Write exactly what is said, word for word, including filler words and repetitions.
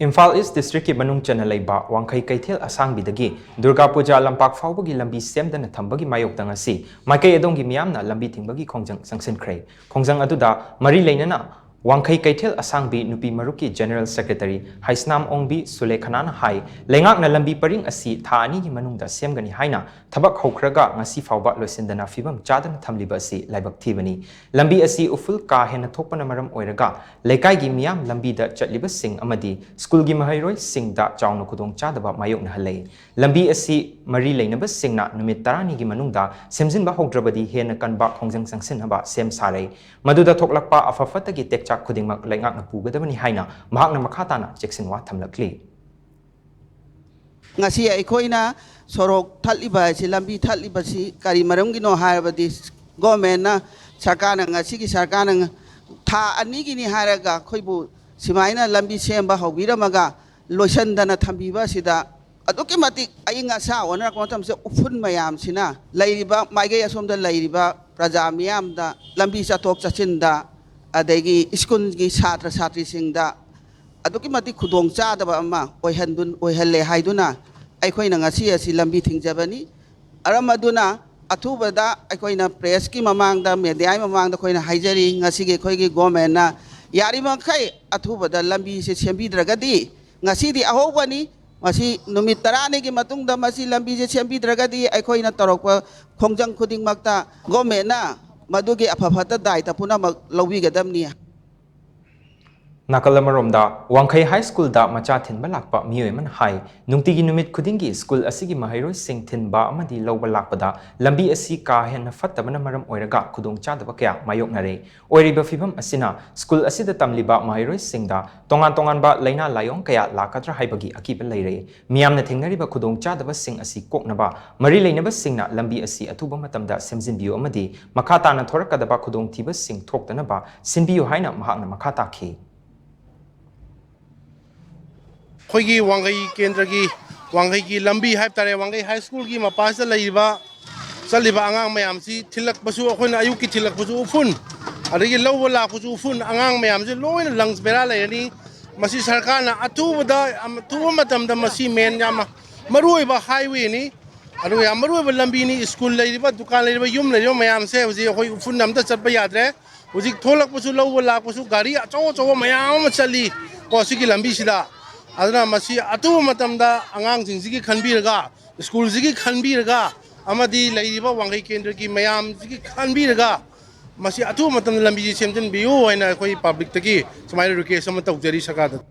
ꯏꯝꯐꯥꯜ ꯏꯁ ꯗꯤꯁꯇ꯭ꯔꯤꯛꯀꯤ ꯃꯅꯨꯡ ꯆꯟꯅ ꯂꯩꯕ ꯋꯥꯡꯈꯩ ꯀꯩꯊꯦꯜ ꯑꯁꯥꯡꯕꯤꯗꯒꯤ ꯗꯨꯔꯒꯥ ꯄꯨꯖꯥ ꯂꯝꯄꯥꯛ ꯐꯥꯎꯕꯒꯤ ꯂꯝꯕꯤ ꯁꯦꯝꯗꯅ ꯊꯝꯕꯒꯤ ꯃꯥꯌꯣꯛꯇ ꯉꯁꯤ ꯃꯥꯏꯀꯩ ꯑꯗꯣꯝꯒꯤ ꯃꯤꯌꯥꯝꯅ ꯂꯝꯕꯤ ꯊꯤꯡꯕꯒꯤ ꯈꯣꯡꯖꯪ ꯆꯪꯁꯤꯟꯈ꯭ꯔꯦ꯫ ꯈꯣꯡꯖꯪ ꯑꯗꯨꯗ ꯃꯔꯤ ꯂꯩꯅꯅ ꯋꯥꯡꯈꯩ ꯀꯩꯊꯦꯜ ꯑꯁꯥꯡꯕꯤ ꯅꯨꯄꯤ ꯃꯔꯨꯞꯀꯤ ꯖꯦꯅꯔꯦꯜ ꯁꯦꯀ꯭ꯔꯦꯇꯔꯤ ꯍꯩꯁꯅꯥꯝ ꯑꯣꯡꯕꯤ ꯁꯨꯂꯦꯈꯅꯥꯅ ꯍꯥꯏ, ꯂꯩꯉꯥꯛꯅ ꯂꯝꯕꯤ ꯄꯔꯤꯡ ꯑꯁꯤ ꯊꯥ ꯑꯅꯤꯒꯤ ꯃꯅꯨꯡꯗ ꯁꯦꯝꯒꯅꯤ ꯍꯥꯏꯅ ꯊꯕꯛ ꯍꯧꯈ꯭ꯔꯒ ꯉꯁꯤ ꯐꯥꯎꯕ ꯂꯣꯏꯁꯤꯟꯗꯅ ꯐꯤꯕꯝ ꯆꯥꯗꯅ ꯊꯝꯂꯤꯕ ꯑꯁꯤ ꯂꯥꯏꯕꯛ ꯊꯤꯕꯅꯤ꯫ ꯂꯝꯕꯤ ꯑꯁꯤ ꯎꯐꯨꯜ ꯀꯥ ꯍꯦꯟꯅ ꯊꯣꯛꯄꯅ ꯃꯔꯝ ꯑꯣꯏꯔꯒ ꯂꯩꯀꯥꯏꯒꯤ ꯃꯤꯌꯥꯝ ꯂꯝꯕꯤꯗ ꯆꯠꯂꯤꯕꯁꯤꯡ ꯑꯃꯗꯤ ꯁ꯭ꯀꯨꯜꯒꯤ ꯃꯍꯩꯔꯣꯏꯁꯤꯡꯗ ꯆꯥꯎꯅ ꯈꯨꯗꯣꯡꯆꯥꯗꯕ ꯃꯥꯌꯣꯛꯅꯍꯜꯂꯦ꯫ ꯂꯝꯕꯤ ꯑꯁꯤ ꯃꯔꯤ ꯂꯩꯅꯕꯁꯤꯡꯅ ꯅꯨꯃꯤꯠ ꯇꯔꯥꯅꯤꯒꯤ ꯃꯅꯨꯡꯗ ꯁꯦꯝꯖꯤꯟꯕ ꯍꯧꯗ꯭ꯔꯕꯗꯤ ꯍꯦꯟꯅ ꯀꯟꯕ ꯈꯣꯡꯖꯪ ꯆꯪꯁꯤꯟꯅꯕ ꯁꯦꯝ ꯁꯥꯔꯦ꯫ ꯃꯗꯨꯗ ꯊꯣꯛꯂꯛꯄ ꯑꯐ ꯐꯠꯇꯒꯤ ꯇꯦꯛꯆꯥꯛ ꯈꯨꯗꯤꯡꯃꯛ ꯂꯩꯉꯥꯛꯅ ꯄꯨꯒꯗꯕꯅꯤ ꯍꯥꯏꯅ ꯃꯍꯥꯛꯅ ꯃꯈꯥ ꯇꯥꯅ ꯆꯦꯛꯁꯤꯟꯋꯥ ꯊꯝꯂꯛꯂꯤ꯫ ꯉꯁꯤ ꯑꯩꯈꯣꯏꯅ ꯁꯣꯔꯣꯛ ꯊꯠꯂꯤꯕ ꯑꯁꯤ, ꯂꯝꯕꯤ ꯊꯠꯂꯤꯕꯁꯤ ꯀꯔꯤ ꯃꯔꯝꯒꯤꯅꯣ ꯍꯥꯏꯔꯕꯗꯤ, ꯒꯣꯔꯃꯦꯟꯅ, ꯁꯔꯀꯥꯔꯅ, ꯉꯁꯤꯒꯤ ꯁꯔꯀꯥꯔꯅ ꯊꯥ ꯑꯅꯤꯒꯤꯅꯤ ꯍꯥꯏꯔꯒ ꯑꯩꯈꯣꯏꯕꯨ ꯁꯨꯃꯥꯏꯅ ꯂꯝꯕꯤ ꯁꯦꯝꯕ ꯍꯧꯕꯤꯔꯝꯃꯒ ꯂꯣꯏꯁꯤꯟꯗꯅ ꯊꯝꯕꯤꯕ ꯑꯁꯤꯗ ꯑꯗꯨꯛꯀꯤ ꯃꯇꯤꯛ ꯑꯏꯪ ꯑꯁꯥ ꯑꯣꯟꯅꯔꯛꯄ ꯃꯇꯝꯁꯤꯗ ꯎꯐꯨꯟ ꯃꯌꯥꯝꯁꯤꯅ ꯂꯩꯔꯤꯕ, ꯃꯥꯏꯀꯩ ꯑꯁꯣꯝꯗ ꯂꯩꯔꯤꯕ ꯄ꯭ꯔꯖꯥ ꯃꯤꯌꯥꯝꯗ, ꯂꯝꯕꯤ ꯆꯠꯊꯣꯛ ꯆꯠꯁꯤꯟꯗ, ꯑꯗꯒꯤ ꯁ꯭ꯀꯨꯜꯒꯤ ꯁꯥꯇ꯭ꯔ ꯁꯥꯇ꯭ꯔꯤꯁꯤꯡꯗ ꯑꯗꯨꯛꯀꯤ ꯃꯇꯤꯛ ꯈꯨꯗꯣꯡ ꯆꯥꯗꯕ ꯑꯃ ꯑꯣꯏꯍꯟꯗꯨ-, ꯑꯣꯏꯍꯜꯂꯦ ꯍꯥꯏꯗꯨꯅ ꯑꯩꯈꯣꯏꯅ ꯉꯁꯤ ꯑꯁꯤ ꯂꯝꯕꯤ ꯊꯤꯡꯖꯕꯅꯤ꯫ ꯃꯔꯝ ꯑꯗꯨꯅ ꯑꯊꯨꯕꯗ ꯑꯩꯈꯣꯏꯅ ꯄ꯭ꯔꯦꯁꯀꯤ ꯃꯃꯥꯡꯗ, ꯃꯦꯗꯤꯌꯥꯒꯤ ꯃꯃꯥꯡꯗ ꯑꯩꯈꯣꯏꯅ ꯍꯥꯏꯖꯔꯤ, ꯉꯁꯤꯒꯤ ꯑꯩꯈꯣꯏꯒꯤ ꯒꯣꯔꯃꯦꯟꯅ ꯌꯥꯔꯤꯕꯃꯈꯩ ꯑꯊꯨꯕꯗ ꯂꯝꯕꯤꯁꯦ ꯁꯦꯝꯕꯤꯗ꯭ꯔꯒꯗꯤ, ꯉꯁꯤꯗꯤ ꯑꯍꯧꯕꯅꯤ, ꯃꯁꯤ ꯅꯨꯃꯤꯠ ꯇꯔꯥꯅꯤꯒꯤ ꯃꯇꯨꯡꯗ ꯃꯁꯤ ꯂꯝꯕꯤꯁꯦ ꯁꯦꯝꯕꯤꯗ꯭ꯔꯒꯗꯤ ꯑꯩꯈꯣꯏꯅ ꯇꯧꯔꯛꯄ ꯈꯣꯡꯖꯪ ꯈꯨꯗꯤꯡꯃꯛꯇ ꯒꯣꯔꯃꯦꯟꯅ ꯃꯗꯨꯒꯤ ꯑꯐ ꯐꯠꯇ ꯗꯥꯏꯇ ꯄꯨꯝꯅꯃꯛ ꯂꯧꯕꯤꯒꯗꯕꯅꯤ꯫ ꯅꯥꯀꯜ ꯑꯃꯔꯣꯝꯗ, ꯋꯥꯡꯈꯩ ꯍꯥꯏ ꯁ꯭ꯀꯨꯜꯗ ꯃꯆꯥ ꯊꯤꯟꯕ ꯂꯥꯛꯄ ꯃꯤꯑꯣꯏ ꯑꯃꯅ ꯍꯥꯏ, ꯅꯨꯡꯇꯤꯒꯤ ꯅꯨꯃꯤꯠ ꯈꯨꯗꯤꯡꯒꯤ ꯁ꯭ꯀꯨꯜ ꯑꯁꯤꯒꯤ ꯃꯍꯩꯔꯣꯏꯁꯤꯡ ꯊꯤꯟꯕ ꯑꯃꯗꯤ ꯂꯧꯕ ꯂꯥꯛꯄꯗ ꯂꯝꯕꯤ ꯑꯁꯤ ꯀꯥ ꯍꯦꯟꯅ ꯐꯠꯇꯕꯅ ꯃꯔꯝ ꯑꯣꯏꯔꯒ ꯈꯨꯗꯣꯡꯆꯥꯗꯕ ꯀꯌꯥ ꯃꯥꯌꯣꯛꯅꯔꯦ꯫ ꯑꯣꯏꯔꯤꯕ ꯐꯤꯚꯝ ꯑꯁꯤꯅ ꯁ꯭ꯀꯨꯜ ꯑꯁꯤꯗ ꯇꯝꯂꯤꯕ ꯃꯍꯩꯔꯣꯏꯁꯤꯡꯗ ꯇꯣꯉꯥꯟ ꯇꯣꯉꯥꯟꯕ ꯂꯥꯏꯅꯥ ꯂꯥꯏꯑꯣꯡ ꯀꯌꯥ ꯂꯥꯛꯀꯗ꯭ꯔꯥ ꯍꯥꯏꯕꯒꯤ ꯑꯀꯤꯕ ꯂꯩꯔꯦ꯫ ꯃꯤꯌꯥꯝꯅ ꯊꯦꯡꯅꯔꯤꯕ ꯈꯨꯗꯣꯡꯆꯥꯗꯕꯁꯤꯡ ꯑꯁꯤ ꯀꯣꯛꯅꯕ ꯃꯔꯤ ꯂꯩꯅꯕꯁꯤꯡꯅ ꯂꯝꯕꯤ ꯑꯁꯤ ꯑꯊꯨꯕ ꯃꯇꯝꯗ ꯁꯦꯝꯖꯤꯟꯕꯤꯌꯨ ꯑꯃꯗꯤ ꯃꯈꯥ ꯇꯥꯅ ꯊꯣꯔꯛꯀꯗꯕ ꯈꯨꯗꯣꯡꯊꯤꯕꯁꯤꯡ ꯊꯣꯛꯇꯅꯕ ꯁꯤꯟꯕꯤꯌꯨ ꯍꯥꯏꯅ ꯃꯍꯥꯛꯅ ꯃꯈꯥ ꯇꯥꯈꯤ꯫ ꯑꯩꯈꯣꯏꯒꯤ ꯋꯥꯡꯈꯩ ꯀꯦꯟꯗ꯭ꯔꯒꯤ, ꯋꯥꯡꯈꯩꯒꯤ ꯂꯝꯕꯤ ꯍꯥꯏꯕ ꯇꯥꯔꯦ, ꯋꯥꯡꯈꯩ ꯍꯥꯏ ꯁ꯭ꯀꯨꯜꯒꯤ ꯃꯄꯥꯁꯤꯗ ꯂꯩꯔꯤꯕ, ꯆꯠꯂꯤꯕ ꯑꯉꯥꯡ ꯃꯌꯥꯝꯁꯤ ꯊꯤꯜꯂꯛꯄꯁꯨ, ꯑꯩꯈꯣꯏꯅ ꯑꯌꯨꯛꯀꯤ ꯊꯤꯜꯂꯛꯄꯁꯨ ꯎꯐꯨꯟ, ꯑꯗꯒꯤ ꯂꯧꯕ ꯂꯥꯛꯄꯁꯨ ꯎꯐꯨꯟ, ꯑꯉꯥꯡ ꯃꯌꯥꯝꯁꯦ ꯂꯣꯏꯅ ꯂꯪꯁ ꯕꯦꯔꯥ ꯂꯩꯔꯅꯤ꯫ ꯃꯁꯤ ꯁꯔꯀꯥꯔꯅ ꯑꯊꯨꯕꯗ, ꯑꯊꯨꯕ ꯃꯇꯝꯗ ꯃꯁꯤ ꯃꯦꯟ ꯌꯥꯝ ꯃꯔꯨꯑꯣꯏꯕ ꯍꯥꯏꯋꯦꯅꯤ, ꯑꯗꯨꯒ ꯌꯥꯝ ꯃꯔꯨꯑꯣꯏꯕ ꯂꯝꯕꯤꯅꯤ꯫ ꯁ꯭ꯀꯨꯜ ꯂꯩꯔꯤꯕ, ꯗꯨꯀꯥꯟ ꯂꯩꯔꯤꯕ, ꯌꯨꯝ ꯂꯩꯔꯤꯕ ꯃꯌꯥꯝꯁꯦ ꯍꯧꯖꯤꯛ ꯑꯩꯈꯣꯏ ꯎꯐꯨꯟ ꯑꯝꯇ ꯆꯠꯄ ꯌꯥꯗ꯭ꯔꯦ꯫ ꯍꯧꯖꯤꯛ ꯊꯣꯛꯂꯛꯄꯁꯨ, ꯂꯧꯕ ꯂꯥꯛꯄꯁꯨ ꯒꯥꯔꯤ ꯑꯆꯧ ꯑꯆꯧꯕ ꯃꯌꯥꯝ ꯑꯃ ꯆꯠꯂꯤ ꯀꯣ ꯁꯤꯒꯤ ꯂꯝꯕꯤꯁꯤꯗ꯫ ꯑꯗꯨꯅ ꯃꯁꯤ ꯑꯊꯨꯕ ꯃꯇꯝꯗ ꯑꯉꯥꯡꯁꯤꯡꯁꯤꯒꯤ ꯈꯟꯕꯤꯔꯒ, ꯁ꯭ꯀꯨꯜꯁꯤꯒꯤ ꯈꯟꯕꯤꯔꯒ, ꯑꯃꯗꯤ ꯂꯩꯔꯤꯕ ꯋꯥꯡꯈꯩ ꯀꯦꯟꯗ꯭ꯔꯒꯤ ꯃꯌꯥꯝꯁꯤꯒꯤ ꯈꯟꯕꯤꯔꯒ, ꯃꯁꯤ ꯑꯊꯨꯕ ꯃꯇꯝꯗ ꯂꯝꯕꯤꯁꯤ ꯁꯦꯝꯖꯤꯟꯕꯤꯌꯨ ꯍꯥꯏꯅ ꯑꯩꯈꯣꯏ ꯄꯕ꯭ꯂꯤꯛꯇꯒꯤ ꯁꯨꯃꯥꯏꯅ ꯔꯤꯀ꯭ꯋꯦꯁ ꯑꯃ ꯇꯧꯖꯔꯤ ꯁꯔꯀꯥꯔꯗ꯫